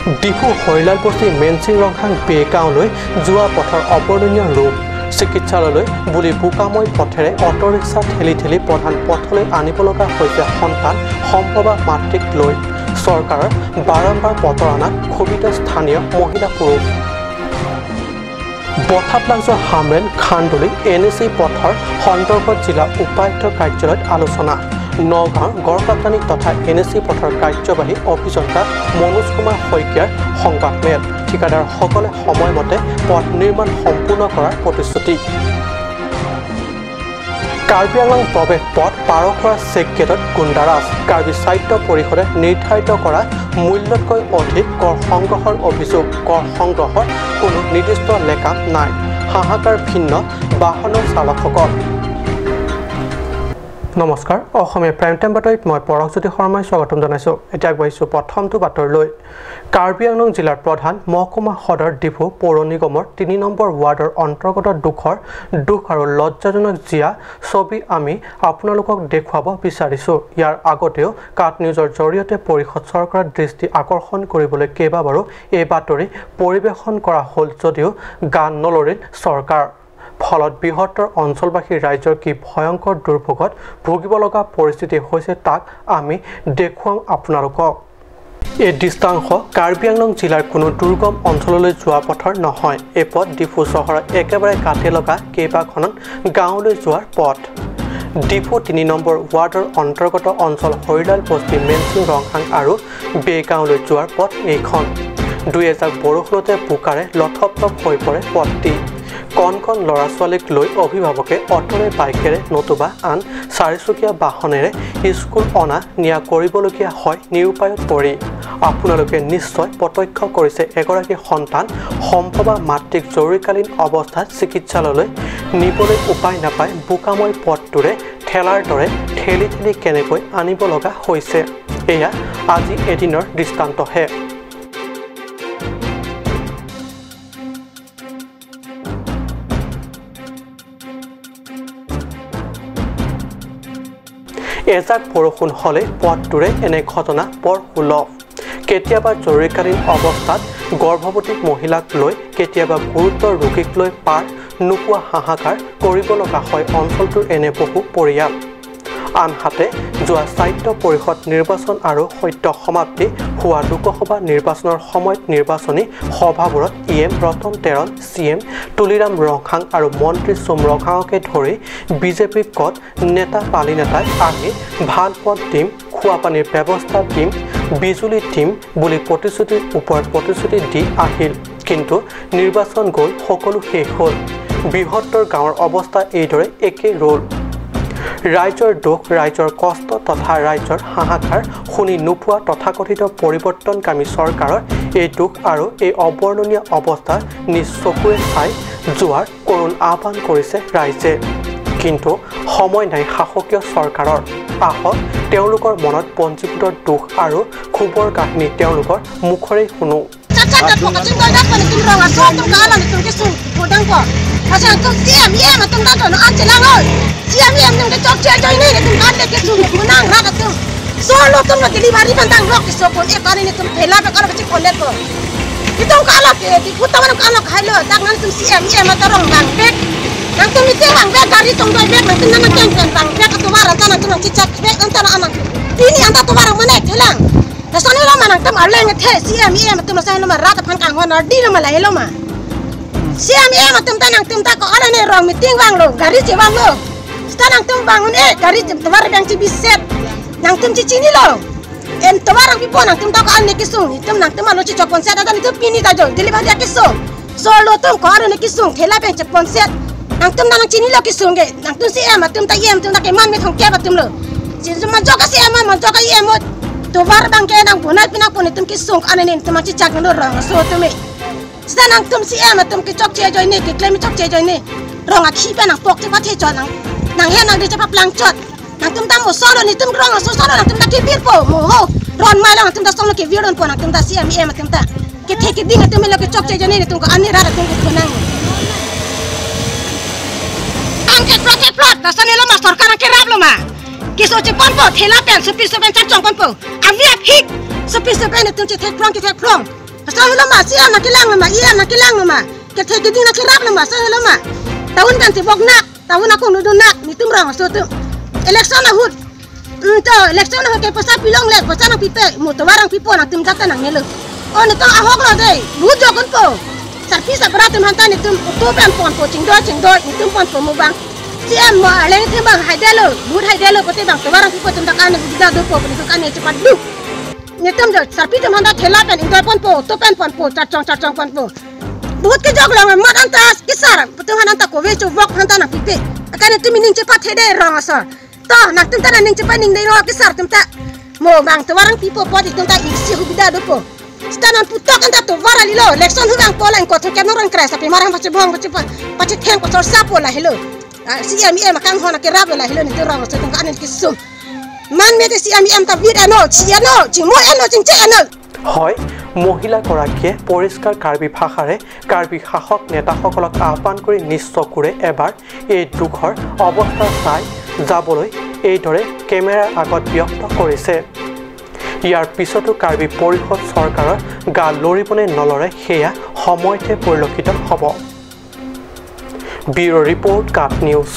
ডিফু হৰিলালবস্তি মেনচিং ৰংহাং বেগাঁৱলৈ যোৱা পথৰ অবৰ্ণনীয় ৰূপ। চিকিৎসালয়লৈ বুলি বোকাময় পথেৰে অট'ৰিক্সা ঠেলি ঠেলি প্ৰধান পথলৈ আনিব লগা হৈছে সন্তান সম্ভৱা মাতৃক লৈ। চৰকাৰৰ বাৰম্বাৰ প্ৰতাৰণাত ক্ষোভিত স্থানীয় মহিলা পুৰুষ। বঠাপলাংছ হামৰেন খান্দুলি এন এ চি পথৰ সন্দৰ্ভত জিলা উপায়ুক্ত কাৰ্যালয়ত আলোচনা। নগাঁৱৰ গড়কাপ্তানি তথা এন এ চি পথৰ কাৰ্যবাহী অভিযন্তা মনোজ কুমাৰ শইকীয়াৰ সংবাদমেল। ঠিকাদাৰসকলে সময়মতে পথ নিৰ্মাণ সম্পূৰ্ণ কৰাৰ প্ৰতিশ্ৰুতি। কাৰ্বি আংলং প্ৰৱেশ পথ পাৰখোৱা চেকগেটত গুণ্ডাৰাজ। কাৰ্বি সাহিত্য পৰিষদে নিৰ্ধাৰিত কৰা মূল্যতকৈ অধিক কৰ সংগ্ৰহৰ অভিযোগ। কৰ সংগ্ৰহৰ কোনো নিৰ্দিষ্ট লেকাম নাই। হাহাকাৰ ভিন্ন বাহনৰ চালকসকল। নমস্কাৰ, অসমীয়া প্ৰাইম টাইম বাতৰিত মই পৰশজ্যোতি শৰ্মাই স্বাগতম জনাইছোঁ। এতিয়া আগবাঢ়িছোঁ প্ৰথমটো বাতৰিলৈ। কাৰ্বি আংলং জিলাৰ প্ৰধান মহকুমা সদৰ ডিফু পৌৰ নিগমৰ 3 নম্বৰ ৱাৰ্ডৰ অন্তৰ্গত দুখৰ দুখ আৰু লজ্জাজনক জীয়া ছবি আমি আপোনালোকক দেখুৱাব বিচাৰিছোঁ। ইয়াৰ আগতেও কাট নিউজৰ জৰিয়তে পৰিষদ চৰকাৰৰ দৃষ্টি আকৰ্ষণ কৰিবলৈ কেইবাবাৰো এই বাতৰি পৰিৱেশন কৰা হ'ল যদিও গান নলৰিল চৰকাৰ। ফলত বৃহত্তৰ অঞ্চলবাসী ৰাইজৰ কি ভয়ংকৰ দুৰ্ভোগত ভুগিব লগা পৰিস্থিতি হৈছে তাক আমি দেখুৱাম আপোনালোকক। এই দৃষ্টাংশ কাৰ্বি আংলং জিলাৰ কোনো দুৰ্গম অঞ্চললৈ যোৱা পথৰ নহয়। এই পথ ডিফু চহৰৰ একেবাৰে কাষে লগা কেইবাখনত গাঁৱলৈ যোৱাৰ পথ। ডিফু 3 নম্বৰ ৱাৰ্ডৰ অন্তৰ্গত অঞ্চল হৰিলাল বস্তি মেনচিং ৰংহাং আৰু বেগাঁৱলৈ যোৱাৰ পথ এইখন। দুই এজাক বৰষুণতে বোকাৰে লথপথপ হৈ পৰে পথটি। কণ কণ ল'ৰা ছোৱালীক লৈ অভিভাৱকে অট'ৰে বাইকেৰে নতুবা আন চাৰিচকীয়া বাহনেৰে স্কুল অনা নিয়া কৰিবলগীয়া হয় নিৰুপায়ত পৰি। আপোনালোকে নিশ্চয় প্ৰত্যক্ষ কৰিছে এগৰাকী সন্তান সম্ভৱা মাতৃক জৰুৰীকালীন অৱস্থাত চিকিৎসালয়লৈ নিবলৈ উপায় নাপাই বোকাময় পথটোৰে ঠেলাৰ দৰে ঠেলি ঠেলি কেনেকৈ আনিব লগা হৈছে। এয়া আজি এদিনৰ দৃষ্টান্তহে। এজাক বৰষুণ হ'লে পথটোৰে এনে ঘটনা বৰ সুলভ। কেতিয়াবা জৰুৰীকালীন অৱস্থাত গৰ্ভৱতী মহিলাক লৈ, কেতিয়াবা গুৰুতৰ ৰোগীক লৈ পাৰ নোপোৱা হাহাকাৰ কৰিব লগা হয় অঞ্চলটোৰ এনে বহু পৰিয়াল। আনহাতে যোৱা স্বায়ত্ত পৰিষদ নিৰ্বাচন আৰু সদ্য সমাপ্তি হোৱা লোকসভা নিৰ্বাচনৰ সময়ত নিৰ্বাচনী সভাবোৰত E M Ratan Teron, C M Tuliram Ronghang আৰু মন্ত্ৰী চুম ৰংহাঙকে ধৰি বিজেপিৰ কত নেতা পালিনেতাই আহি ভাল পথ দিম, খোৱাপানীৰ ব্যৱস্থা দিম, বিজুলী দিম বুলি প্ৰতিশ্ৰুতিৰ ওপৰত প্ৰতিশ্ৰুতি দি আহিল। কিন্তু নিৰ্বাচন গ'ল, সকলো শেষ হ'ল। বৃহত্তৰ গাঁৱৰ অৱস্থা এইদৰে একেই ৰ'ল। ৰাইজৰ দুখ, ৰাইজৰ কষ্ট তথা ৰাইজৰ হাহাকাৰ শুনি নোপোৱা তথাকথিত পৰিৱৰ্তনকামী চৰকাৰৰ এই দুখ আৰু এই অবৰ্ণনীয় অৱস্থা নিজ চকুৰে চাই যোৱাৰ কৰুণ আহ্বান কৰিছে ৰাইজে। কিন্তু সময় নাই শাসকীয় চৰকাৰৰ। আহক তেওঁলোকৰ মনত পঞ্জীভূত দুখ আৰু ক্ষোভৰ কাহিনী তেওঁলোকৰ মুখৰেই শুনো। Pasal helo ma si am nakilang ma i am nakilang ma ke the ke ding nakirap ma sa helo ma taun kan ti bok nak taun aku nu nak ni tum rong so tu election na hut to election na ke pasal pilong le pasal na pipe mo to warang pipo na tum jata nang nelo o ni to ahok lo dei bu jo kon po sarpi sa brat tum hanta ni tum to pen pon po ching do ni tum pon po mo bang si am mo aleng tum bang haidelo bu haidelo pote bang to warang pipo tum ta kan ni da do po ni to kan ni cepat du ni tum jo sarpi tum hanta thela pen indoi pon po to pen pon po char chong pon po বহুত ke jog lang mat anta kisar tum hanta ko ve chu vok hanta na pipe akan tum ning cepat hede rong asor to nak tum ta ning cepat ning dei ro kisar tum ta mo bang to warang pipo po tum ta iksi hubida do po stanan putok anta to wara lilo election hubang po lang ko to ke norang kra sapi marang pache bong pache pache theng ko sor sapo la helo si am em kang hona ke rab la helo ni to rong asor tum ka anin kisum man me te si am em ta vid ano chi ano chi mo ano ching che ano হয়। মহিলাগৰাকীয়ে পৰিষ্কাৰ কাৰ্বি ভাষাৰে কাৰ্বি শাসক নেতাসকলক আহ্বান কৰি নিজ চকুৰে এবাৰ এই দুখৰ অৱস্থা চাই যাবলৈ এইদৰে কেমেৰাৰ আগত ব্যক্ত কৰিছে। ইয়াৰ পিছতো কাৰ্বি পৰিষদ চৰকাৰৰ গা লৰিবনে নলৰে সেয়া সময়তহে পৰিলক্ষিত হ'ব। Bureau' report, cut news.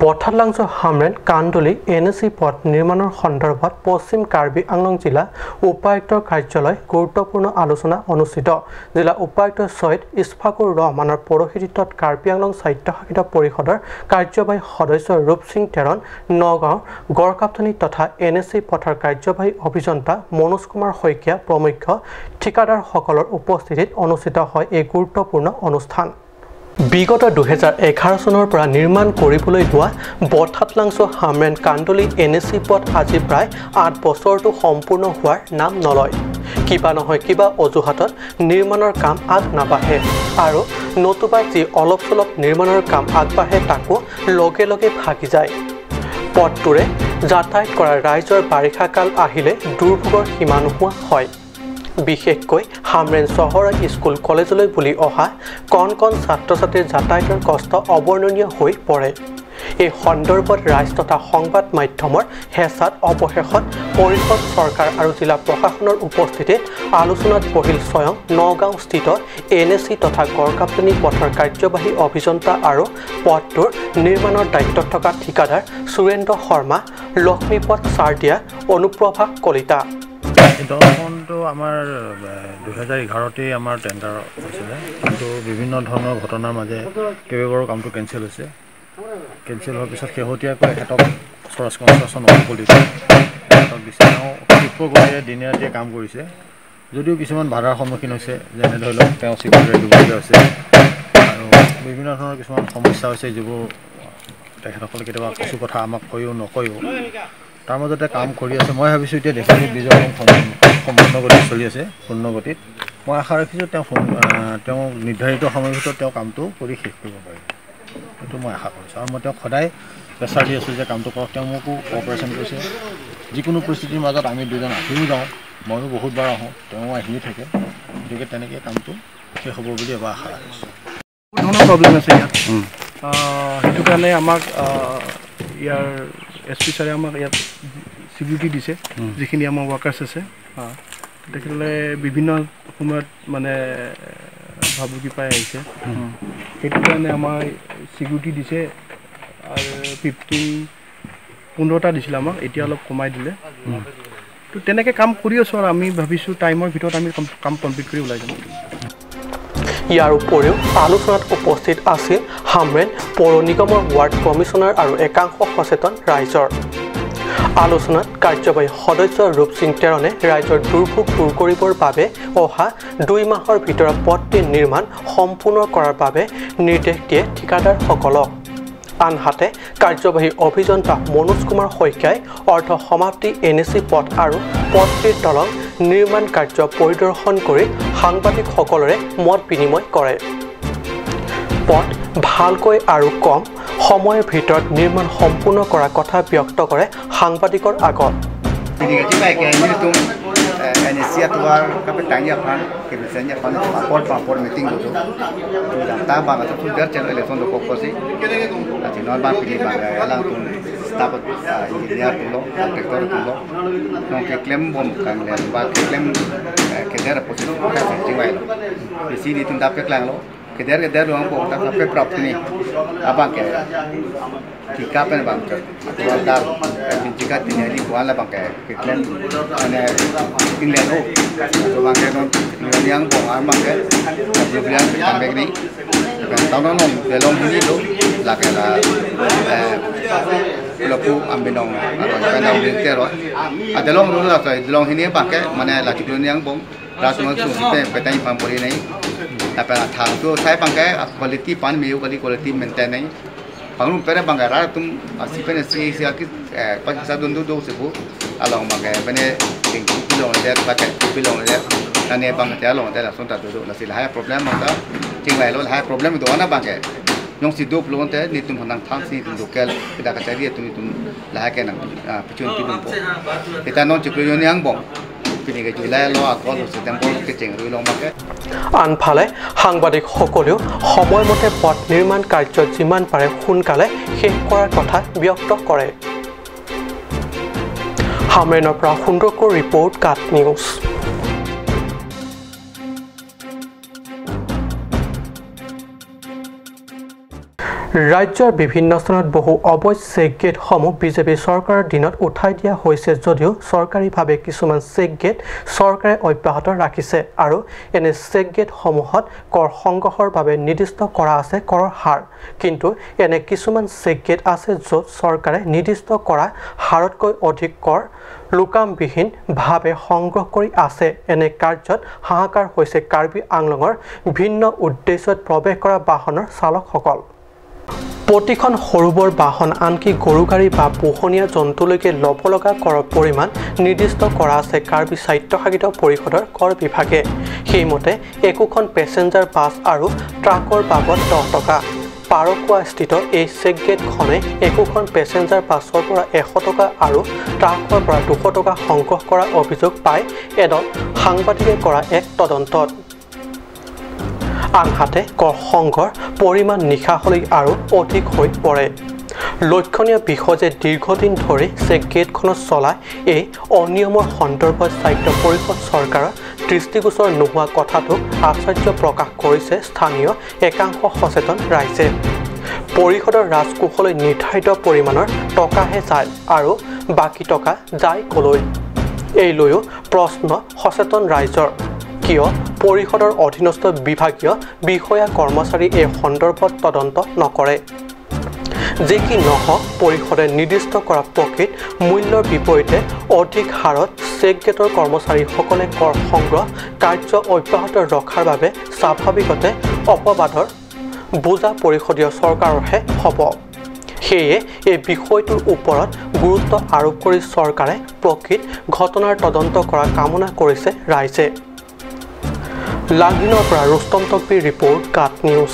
Bathalangso Hamren Kanduli N A C পথ নিৰ্মাণৰ সন্দৰ্ভত পশ্চিম কাৰ্বি আংলং জিলা উপায়ুক্তৰ কাৰ্যালয় গুৰুত্বপূৰ্ণ আলোচনা অনুষ্ঠিত। জিলা উপায়ুক্ত ছৈয়দ ইছফাকুৰ ৰহমানৰ পৌৰোহিত্যত কাৰ্বি আংলং স্বায়ত্তশাসিত পৰিষদৰ কাৰ্যবাহী সদস্য ৰূপসিং টেৰণ, নগাঁৱৰ গড়কাপ্তানি তথা এন এ চি পথৰ কাৰ্যবাহী অভিযন্তা মনোজ কুমাৰ শইকীয়া প্ৰমুখ্য ঠিকাদাৰসকলৰ উপস্থিতিত অনুষ্ঠিত হয় এই গুৰুত্বপূৰ্ণ অনুষ্ঠান। বিগত 2011 চনৰ পৰা নিৰ্মাণ কৰিবলৈ লোৱা বঠাতলাংছ Hamren Kanduli N A C পথ আজি প্ৰায় 8 বছৰটো সম্পূৰ্ণ হোৱাৰ নাম নলয়। কিবা নহয় কিবা অজুহাতত নিৰ্মাণৰ কাম আগ নাবাঢ়ে আৰু নতুবা যি অলপ চলপ নিৰ্মাণৰ কাম আগবাঢ়ে তাকো লগে লগে ভাগি যায়। পথটোৰে যাতায়াত কৰা ৰাইজৰ বাৰিষা কাল আহিলে দুৰ্ভোগৰ সীমা নোহোৱা হয়। বিশেষকৈ হামৰেন চহৰৰ স্কুল কলেজলৈ বুলি অহা কণ কণ ছাত্ৰ ছাত্ৰীৰ যাতায়াতৰ কষ্ট অবৰ্ণনীয় হৈ পৰে। এই সন্দৰ্ভত ৰাইজ তথা সংবাদ মাধ্যমৰ হেঁচাত অৱশেষত পৰিষদ চৰকাৰ আৰু জিলা প্ৰশাসনৰ উপস্থিতিত আলোচনাত বহিল স্বয়ং নগাঁওস্থিত এন এ চি তথা গড়কাপ্তানি পথৰ কাৰ্যবাহী অভিযন্তা আৰু পথটোৰ নিৰ্মাণৰ দায়িত্বত থকা ঠিকাদাৰ সুৰেন্দ্ৰ শৰ্মা, লক্ষ্মীপদ চাৰদিয়া, অনুপ্ৰভা কলিতা। এই দলংখনটো আমাৰ 2011তেই আমাৰ টেণ্ডাৰ হৈছিলে, কিন্তু বিভিন্ন ধৰণৰ ঘটনাৰ মাজে কেইবাবাৰো কামটো কেঞ্চেল হৈছে। কেঞ্চেল হোৱাৰ পিছত শেহতীয়াকৈ এখেতক স্বৰাজ কনষ্ট্ৰাকশ্যন কলিতা এখেতক দিছে। তেওঁ ক্ষিপ্ৰ গতিৰে দিনে ৰাতিয়ে কাম কৰিছে যদিও কিছুমান বাধাৰ সন্মুখীন হৈছে, যেনে ধৰি লওক তেওঁ চিকিউৰিটি দিবলগীয়া হৈছে আৰু বিভিন্ন ধৰণৰ কিছুমান সমস্যা হৈছে যিবোৰ তেখেতসকলে কেতিয়াবা কিছু কথা আমাক কয়ো নকয়ো, তাৰ মাজতে কাম কৰি আছে। মই ভাবিছোঁ এতিয়া দেখিছোঁ ব্ৰিজৰ কাম সম্পূৰ্ণ গতিত চলি আছে, পূৰ্ণ গতিত। মই আশা ৰাখিছোঁ তেওঁ নিৰ্ধাৰিত সময়ৰ ভিতৰত তেওঁ কামটো কৰি শেষ কৰিব পাৰিব, সেইটো মই আশা কৰিছোঁ। আৰু মই তেওঁক সদায় প্ৰেছাৰ দি আছোঁ যে কামটো কৰক। তেওঁ মোকো কোঅপাৰেশ্যন কৰিছে। যিকোনো পৰিস্থিতিৰ মাজত আমি দুজন আহিও যাওঁ, ময়ো বহুতবাৰ আহোঁ, তেওঁ আহিয়ে থাকে। গতিকে তেনেকৈ কামটো শেষ হ'ব বুলি এবাৰ আশা ৰাখিছোঁ। বহুত ধৰণৰ প্ৰব্লেম আছে ইয়াত, সেইটো কাৰণে আমাক ইয়াৰ এছ পি ছাৰে আমাক ইয়াত চিকিউৰিটি দিছে, যিখিনি আমাৰ ৱৰ্কাৰ্ছ আছে তেখেতসকলে বিভিন্ন সময়ত মানে ভাবুকি পাই আহিছে, সেইটো কাৰণে আমাৰ চিকিউৰিটি দিছে। আৰু 15টা দিছিলে আমাক, এতিয়া অলপ কমাই দিলে। তো তেনেকৈ কাম কৰি আছোঁ আৰু আমি ভাবিছোঁ টাইমৰ ভিতৰত আমি কাম কমপ্লিট কৰি ওলাই যাম। ইয়াৰ উপৰিও আলোচনাত উপস্থিত আছিল হামৰেন পৌৰ নিগমৰ ৱাৰ্ড কমিছনাৰ আৰু একাংশ সচেতন ৰাইজৰ। আলোচনাত কাৰ্যবাহী সদস্য ৰূপসিং টেৰণে ৰাইজৰ দুৰ্ভোগ দূৰ কৰিবৰ বাবে অহা 2 মাহৰ ভিতৰত পথটিৰ নিৰ্মাণ সম্পূৰ্ণ কৰাৰ বাবে নিৰ্দেশ দিয়ে ঠিকাদাৰসকলক। আনহাতে কাৰ্যবাহী অভিযন্তা মনোজ কুমাৰ শইকীয়াই অৰ্ধ সমাপ্তি এন এ চি পথ আৰু পথটিৰ দলং নিৰ্মাণ কাৰ্য পৰিদৰ্শন কৰি সাংবাদিকসকলৰে মত বিনিময় কৰে। পথ ভালকৈ আৰু কম সময়ৰ ভিতৰত নিৰ্মাণ সম্পূৰ্ণ কৰাৰ কথা ব্যক্ত কৰে সাংবাদিকৰ আগত। staff engineer tulo contractor tulo nong ke claim bom kang le ba ke claim ke der posisi ka jingwai lo isi ni tum dap ke klang lo ke der lo ang bo ta pe prop ni abang ke tika pen bang ke atau dal jika tinali kuala bang ke claim ane ing le lo to bang ke non yang bong ang bang ke belian kang bek ni kan tao non de long ni lo la ke la lopu ambinong atau kan dau te ro a de long lo la de long hini bang ke mane la chiklo yang bong ra su su pe pe tai pam pori nei ta pa thang tu sai bang ke quality pan meu quality maintain nei Pangrum pere bangara tum asipen si si aki pa sa dundu do sebu along bangga bene ting pilong le ba ka pilong le nane bang te along te la son ta do la si la ha problem ta ting lai lo ha problem do na bangga yong si do plon te ni tum hanang thang si tum do kel da ka chari tum tum la ha ke nang pichun pidum po eta non chuklo yang bong আনফালে সাংবাদিকসকলেও সময়মতে পথ নিৰ্মাণ কাৰ্য যিমান পাৰে সোনকালে শেষ কৰাৰ কথা ব্যক্ত কৰে। হামৰেনৰ পৰা সুন্দৰকৰ ৰিপৰ্ট, কাট নিউজ। ৰাজ্যৰ বিভিন্ন স্থানত বহু অবৈধ চেক গেটসমূহ বিজেপি চৰকাৰৰ দিনত উঠাই দিয়া হৈছে যদিও চৰকাৰীভাৱে কিছুমান চেক গেট চৰকাৰে অব্যাহত ৰাখিছে আৰু এনে চেক গেটসমূহত কৰ সংগ্ৰহৰ বাবে নিৰ্দিষ্ট কৰা আছে কৰৰ হাৰ। কিন্তু এনে কিছুমান চেক গেট আছে য'ত চৰকাৰে নিৰ্দিষ্ট কৰা হাৰতকৈ অধিক কৰ লুকামবিহীনভাৱে সংগ্ৰহ কৰি আছে। এনে কাৰ্যত হাহাকাৰ হৈছে কাৰ্বি আংলঙৰ ভিন্ন উদ্দেশ্যত প্ৰৱেশ কৰা বাহনৰ চালকসকল। প্ৰতিখন সৰু বৰ বাহন আনকি গৰু গাড়ী বা পোহনীয়া জন্তুলৈকে ল'ব লগা কৰৰ পৰিমাণ নিৰ্দিষ্ট কৰা আছে কাৰ্বি স্বায়ত্তশাসিত পৰিষদৰ কৰ বিভাগে। সেইমতে একোখন পেছেঞ্জাৰ বাছ আৰু ট্ৰাকৰ বাবদ 10 টকা। পাৰকোৱাস্থিত এই চেক গেটখনে একোখন পেছেঞ্জাৰ বাছৰ পৰা 100 টকা আৰু ট্ৰাকৰ পৰা 200 টকা সংগ্ৰহ কৰাৰ অভিযোগ পাই এদল সাংবাদিকে কৰা এক তদন্তত। আনহাতে কৰ সংগ্ৰহৰ পৰিমাণ নিশাহলৈ আৰু অধিক হৈ পৰে। লক্ষণীয় বিষয় যে দীৰ্ঘদিন ধৰি চেক গেটখনত চলা এই অনিয়মৰ সন্দৰ্ভত স্বায়ত্ত পৰিষদ চৰকাৰৰ দৃষ্টিগোচৰ নোহোৱা কথাটোক আশ্চৰ্য প্ৰকাশ কৰিছে স্থানীয় একাংশ সচেতন ৰাইজে। পৰিষদৰ ৰাজকোষলৈ নিৰ্ধাৰিত পৰিমাণৰ টকাহে যায় আৰু বাকী টকা যায় কলৈ, এই লৈও প্ৰশ্ন সচেতন ৰাইজৰ। কিয় পৰিষদৰ অধীনস্থ বিভাগীয় বিষয়া কৰ্মচাৰী এই সন্দৰ্ভত তদন্ত নকৰে? যি কি নহওক, পৰিষদে নিৰ্দিষ্ট কৰা প্ৰকৃত মূল্যৰ বিপৰীতে অধিক হাৰত চেক গেটৰ কৰ্মচাৰীসকলে কৰ সংগ্ৰহ কাৰ্য অব্যাহত ৰখাৰ বাবে স্বাভাৱিকতে অপবাদৰ বোজা পৰিষদীয় চৰকাৰৰহে হ'ব। সেয়ে এই বিষয়টোৰ ওপৰত গুৰুত্ব আৰোপ কৰি চৰকাৰে প্ৰকৃত ঘটনাৰ তদন্ত কৰা কামনা কৰিছে ৰাইজে। লাংহিনৰ পৰা ৰুস্তম তকবিৰ ৰিপৰ্ট, কাট নিউজ।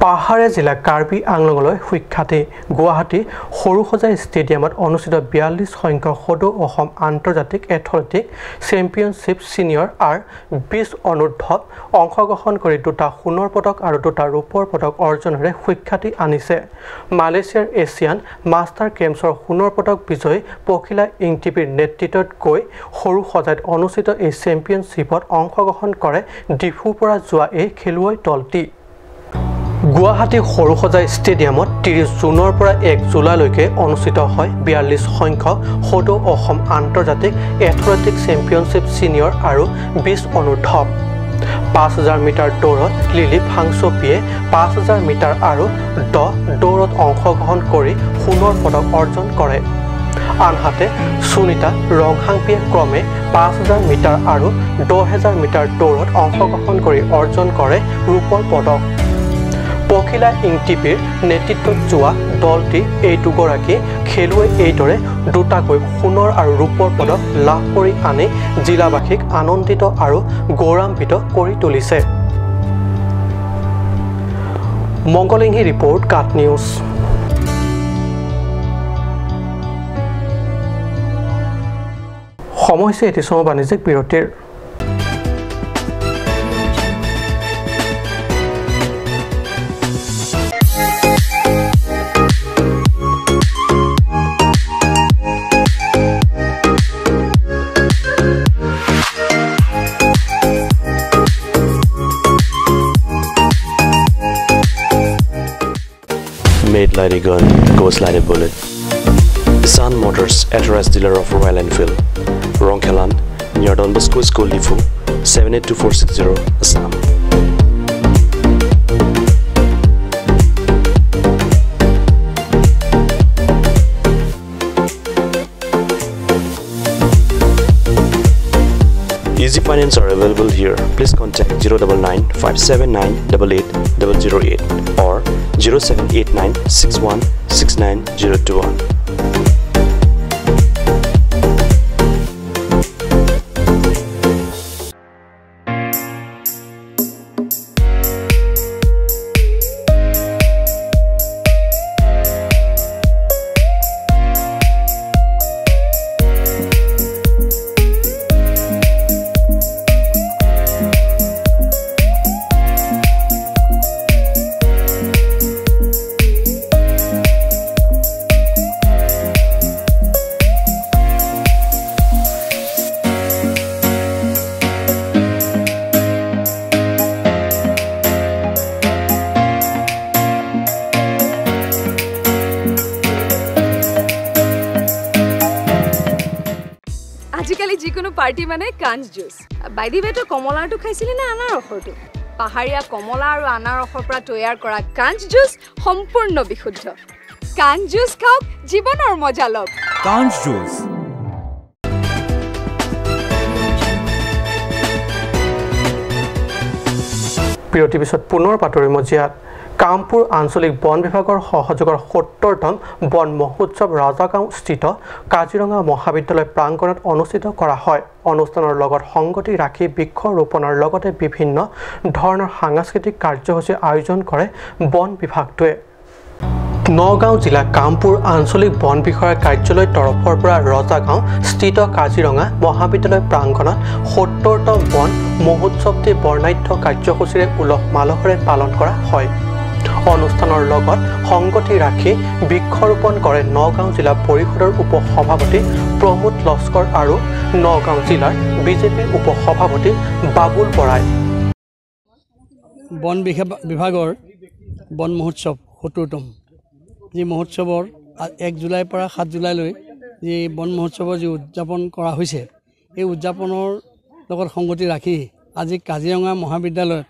পাহাৰীয়া জিলা কাৰ্বি আংলঙলৈ সুখ্যাতি। গুৱাহাটী সৰুসজাই ষ্টেডিয়ামত অনুষ্ঠিত 42 সংখ্যক সদৌ অসম আন্তৰ্জাতিক এথলেটিক চেম্পিয়নশ্বিপ ছিনিয়ৰ আৰ 20 অনুৰ্ধত অংশগ্ৰহণ কৰি দুটা সোণৰ পদক আৰু দুটা ৰূপৰ পদক অৰ্জনেৰে সুখ্যাতি আনিছে। মালয়েছিয়াৰ এছিয়ান মাষ্টাৰ গেমছৰ সোণৰ পদক বিজয়ী পখিলা ইংটিপিৰ নেতৃত্বত গৈ সৰুসজাইত অনুষ্ঠিত এই চেম্পিয়নশ্বিপত অংশগ্ৰহণ কৰে ডিফুৰ পৰা যোৱা এই খেলুৱৈ দলটি। গুৱাহাটী সৰুসজাই ষ্টেডিয়ামত 30 জুনৰ পৰা 1 জুলাইলৈকে অনুষ্ঠিত হয় 42 সংখ্যক সদৌ অসম আন্তৰ্জাতিক এথলেটিক চেম্পিয়নশ্বিপ ছিনিয়ৰ আৰু 20 অনুৰ্ধ। 5000 মিটাৰ দৌৰত লিলি ফাংচপিয়ে 5000 মিটাৰ আৰু 10 দৌৰত অংশগ্ৰহণ কৰি সোণৰ পদক অৰ্জন কৰে। আনহাতে সুনীতা ৰংহাংপিয়ে ক্ৰমে 5000 মিটাৰ আৰু 10000 মিটাৰ দৌৰত অংশগ্ৰহণ কৰি অৰ্জন কৰে ৰূপৰ পদক। পখিলা ইংটিপিৰ নেতৃত্বত যোৱা দলটি এই দুগৰাকী খেলুৱৈ এইদৰে দুটাকৈ সোণৰ আৰু ৰূপৰ পদক লাভ কৰি আনি জিলাবাসীক আনন্দিত আৰু গৌৰৱান্বিত কৰি তুলিছে। মংগলিংহী ৰিপৰ্ট, কাট নিউজ। সময় হৈছে এটি চমু বাণিজ্যিক বিৰতিৰ। Slide a gun, go slide a bullet. Sun Motors, authorized dealer of Royal Enfield, Rongkhelan, near Don Bosco School, Diphu, 782460, Assam. Easy finance are available here. Please contact 099 579 88 008 or 0789 61 69 021. আজিকালি যিকোনো party মানে কাঞ্চ juice. By the ৱে, তই কমলাৰটো খাইছিলি নে আনাৰসৰটো? পাহাৰীয়া কমলা আৰু আনাৰসৰ পৰা তৈয়াৰ কৰা কাঞ্চ জুচ সম্পূৰ্ণ বিশুদ্ধ। কাঞ্চ জুচ খাওক, জীৱনৰ মজা লওক। কাঞ্চ জুচ। বিৰতিৰ পিছত পুনৰ বাতৰি মজিয়াত। কামপুৰ আঞ্চলিক বন বিভাগৰ সহযোগৰ 70তম বন মহোৎসৱ ৰাজাগাঁও স্থিত কাজিৰঙা মহাবিদ্যালয় প্ৰাংগণত অনুষ্ঠিত কৰা হয়। অনুষ্ঠানৰ লগত সংগতি ৰাখি বৃক্ষৰোপণৰ লগতে বিভিন্ন ধৰণৰ সাংস্কৃতিক কাৰ্যসূচী আয়োজন কৰে বন বিভাগটোৱে। নগাঁও জিলা কামপুৰ আঞ্চলিক বন বিষয়াৰ কাৰ্যালয়ৰ তৰফৰ পৰা ৰজাগাঁও স্থিত কাজিৰঙা মহাবিদ্যালয় প্ৰাংগণত 70তম বন মহোৎসৱটি বৰ্ণাঢ্য কাৰ্যসূচীৰে উলহ মালহেৰে পালন কৰা হয়। অনুষ্ঠানৰ লগত সংগতি ৰাখি বৃক্ষৰোপণ কৰে নগাঁও জিলা পৰিষদৰ উপ-সভাপতি প্ৰমোদ লস্কৰ আৰু নগাঁও জিলাৰ বিজেপিৰ উপ-সভাপতি বাবুল বৰাই। বন বিভাগৰ বন মহোৎসৱ 70তম যি মহোৎসৱৰ 1 জুলাইৰ পৰা 7 জুলাইলৈ যি বন মহোৎসৱৰ যি উদযাপন কৰা হৈছে, এই উদযাপনৰ লগত সংগতি ৰাখি আজি কাজিৰঙা মহাবিদ্যালয়ত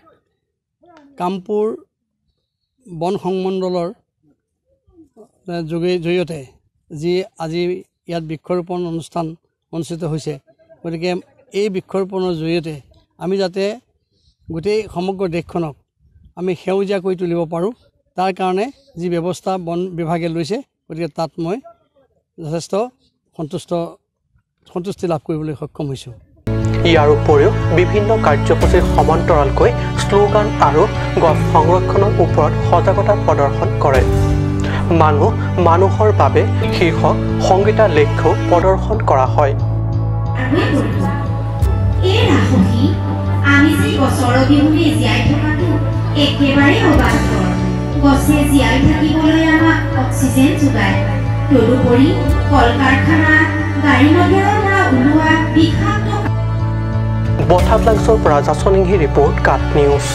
কামপুৰ বন সংমণ্ডলৰ জৰিয়তে যি আজি ইয়াত বৃক্ষৰোপণ অনুষ্ঠান অনুষ্ঠিত হৈছে, গতিকে এই বৃক্ষৰোপণৰ জৰিয়তে আমি যাতে গোটেই সমগ্ৰ দেশখনক আমি সেউজীয়া কৰি তুলিব পাৰোঁ, তাৰ কাৰণে যি ব্যৱস্থা বন বিভাগে লৈছে, গতিকে তাত মই যথেষ্ট সন্তুষ্টি লাভ কৰিবলৈ সক্ষম হৈছোঁ। ইয়াৰ উপৰিও বিভিন্ন কাৰ্যসূচীৰ সমান্তৰালকৈ শ্লোগান আৰু গছ সংৰক্ষণৰ ওপৰত সজাগতা প্ৰদৰ্শন কৰে। মানুহ মানুহৰ বাবে শীৰ্ষক সংগীতা লেখ্য প্ৰদৰ্শন কৰা হয়। আমি যে গছৰ অবিহনে জীয়াই থকাটো একেবাৰে অবান্তৰ। গছে জীয়াই থাকিবলৈ আমাক অক্সিজেন যোগায়। তদুপৰি কল কাৰখানা, গাড়ী মটৰৰ পৰা ওলোৱা বিষাক্ত বঠাবলাংছৰ পৰা জাচনিংহি ৰিপৰ্ট, কাট নিউজ।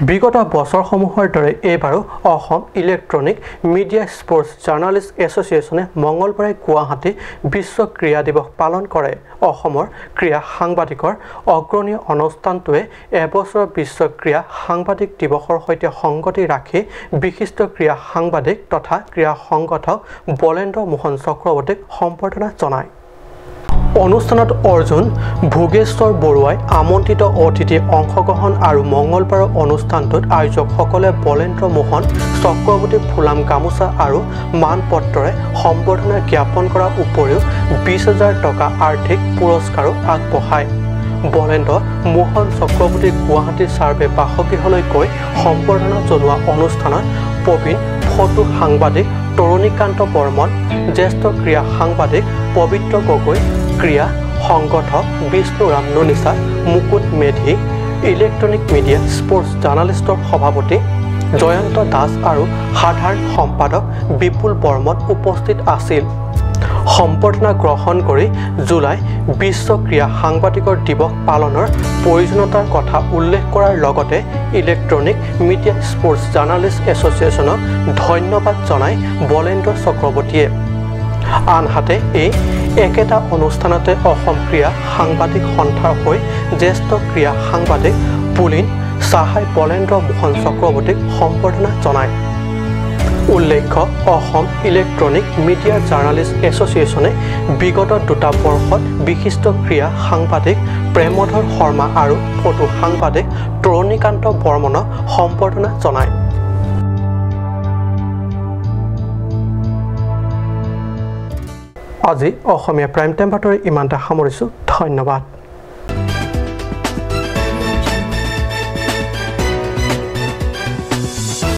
বিগত বছৰসমূহৰ দৰে এইবাৰো Assam electronic media sports journalist এছ'চিয়েশ্যনে মঙলবাৰে গুৱাহাটী বিশ্ব ক্ৰীড়া দিৱস পালন কৰে। অসমৰ ক্ৰীড়া সাংবাদিকৰ অগ্ৰণী অনুষ্ঠানটোৱে এবছৰৰ বিশ্ব ক্ৰীড়া সাংবাদিক দিৱসৰ সৈতে সংগতি ৰাখি বিশিষ্ট ক্ৰীড়া সাংবাদিক তথা ক্ৰীড়া সংগঠক বলেন্দ্ৰ মোহন চক্ৰৱৰ্তীক সম্বৰ্ধনা জনায়। অনুষ্ঠানত অৰ্জুন ভোগেশ্বৰ বৰুৱাই আমন্ত্ৰিত অতিথি অংশগ্ৰহণ আৰু মঙলবাৰৰ অনুষ্ঠানটোত আয়োজকসকলে বলেন্দ্ৰ মোহন চক্ৰৱৰ্তী ফুলাম গামোচা আৰু মানপত্ৰৰে সম্বৰ্ধনা জ্ঞাপন কৰাৰ উপৰিও 20,000 টকা আৰ্থিক পুৰস্কাৰো আগবঢ়ায়। বলেন্দ্ৰ মোহন চক্ৰৱৰ্তী গুৱাহাটী ছাৰ্ভে বাসগৃহলৈ গৈ সম্বৰ্ধনা জনোৱা অনুষ্ঠানত প্ৰবীণ ফটো সাংবাদিক তৰুণীকান্ত বৰ্মন, জ্যেষ্ঠ ক্ৰীড়া সাংবাদিক পবিত্ৰ গগৈ, ক্ৰীড়া সংগঠক Bishnuram Nonisa, Mukut Medhi, electronic media sports জাৰ্নালিষ্টৰ সভাপতি জয়ন্ত দাস আৰু সাধাৰণ সম্পাদক বিপুল বৰ্মন উপস্থিত আছিল। সম্বৰ্ধনা গ্ৰহণ কৰি জুলাই বিশ্ব ক্ৰীড়া সাংবাদিকৰ দিৱস পালনৰ প্ৰয়োজনীয়তাৰ কথা উল্লেখ কৰাৰ লগতে ইলেক্ট্ৰনিক মিডিয়া স্পৰ্টছ জাৰ্নালিষ্ট এছ'চিয়েশ্যনক ধন্যবাদ জনায় বলেন্দ্ৰ চক্ৰৱৰ্তীয়ে। আনহাতে এই একেটা অনুষ্ঠানতে অসম ক্ৰীড়া সাংবাদিক সন্থাৰ হৈ জ্যেষ্ঠ ক্ৰীড়া সাংবাদিক পুলিন সাহাই বলেন্দ্ৰ মোহন চক্ৰৱৰ্তীক সম্বৰ্ধনা জনায়। উল্লেখ্য, অসম ইলেক্ট্ৰনিক মিডিয়া জাৰ্নালিষ্ট এছ'চিয়েশ্যনে বিগত দুটা বৰ্ষত বিশিষ্ট ক্ৰীড়া সাংবাদিক প্ৰেমধৰ শৰ্মা আৰু ফটো সাংবাদিক তৰুণীকান্ত বৰ্মনক সম্বৰ্ধনা জনায়। আজি অসমীয়া প্ৰাইম টাইম বাতৰি ইমানতে সামৰিছোঁ। ধন্যবাদ।